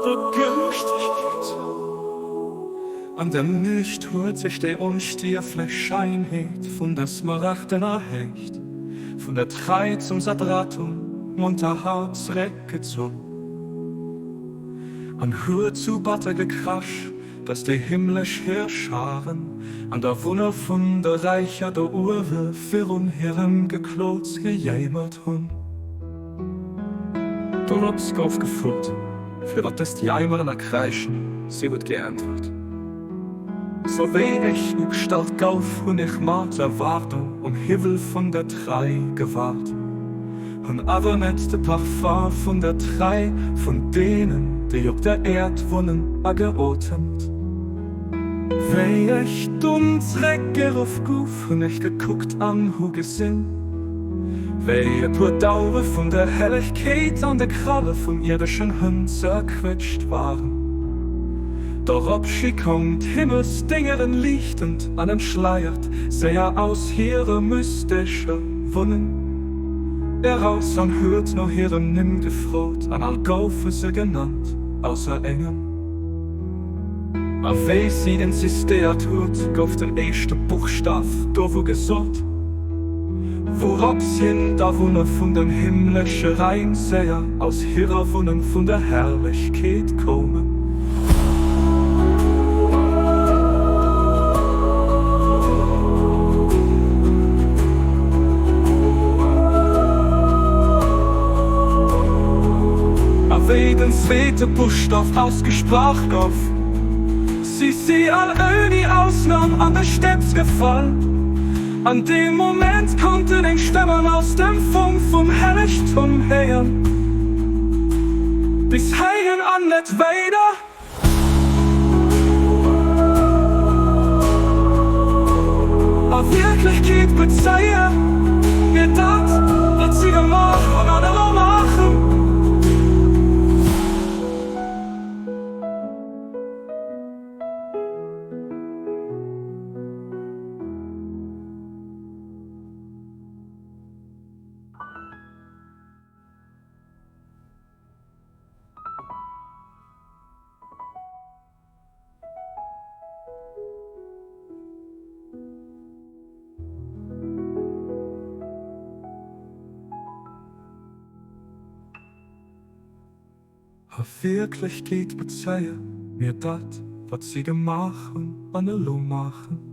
Der Gerechtegkeet. An der Nuecht huet sech déi onstierflech Scheinheet vun der smaragdener Héicht, vun der Trei zum Sadratum Monterhaut zréckgezunn an huet sou batter gekrasch, dass déi himmlesch Heerscharen an d'Awunner vun de Räicher do uewe virun hirem Geklots gejéimert hunn. Dorops gouf gefrot, firwat dëst Jeimeren a Kräischen, si huet geäntwert, Sou wéi ech ugestallt gouf, hunn ech mat Erwaardung um Hiwwel vun der Trei gewaart, hunn awer net de Parfum vun der Trei vun deenen, déi op der Äerd wunnen, ageotemt. Wéi ech dunn zréckgeruff gouf, hunn ech gekuckt an hu gesinn, wéi e puer Dauwe vun der Hellegkeet an de Kralle vun ierdeschen Hënn zerquëtscht waren. Doropshi koum d'Himmelsdéngeren liichtend an entschleiert séier aus hirer mystescher Wunneng eraus an huet no hiren Nimm gefrot, an all goufe se genannt, ausser engem. A wéi si insistéiert huet, gouf den éischte Buchstaf dovu gesot, wourops hin d'Awunner vun den himmlesche Raim séier aus hirer Wunneng vun der Herrlechkeet koumen. A wéi den zweete Buschtaf ausgesprach gouf, si si all ouni Ausnam an de Stéps gefall. An deem Moment konnten eng Stëmmen aus dem Fong vum Hellegtum héieren, Bis heihin an net weider! A Wierklechkeet bezeie mir dat, wat si gemaach hunn an elo maachen. A Wierklechkeet bezéie mir dat, wat si gemaach hunn an elo maachen.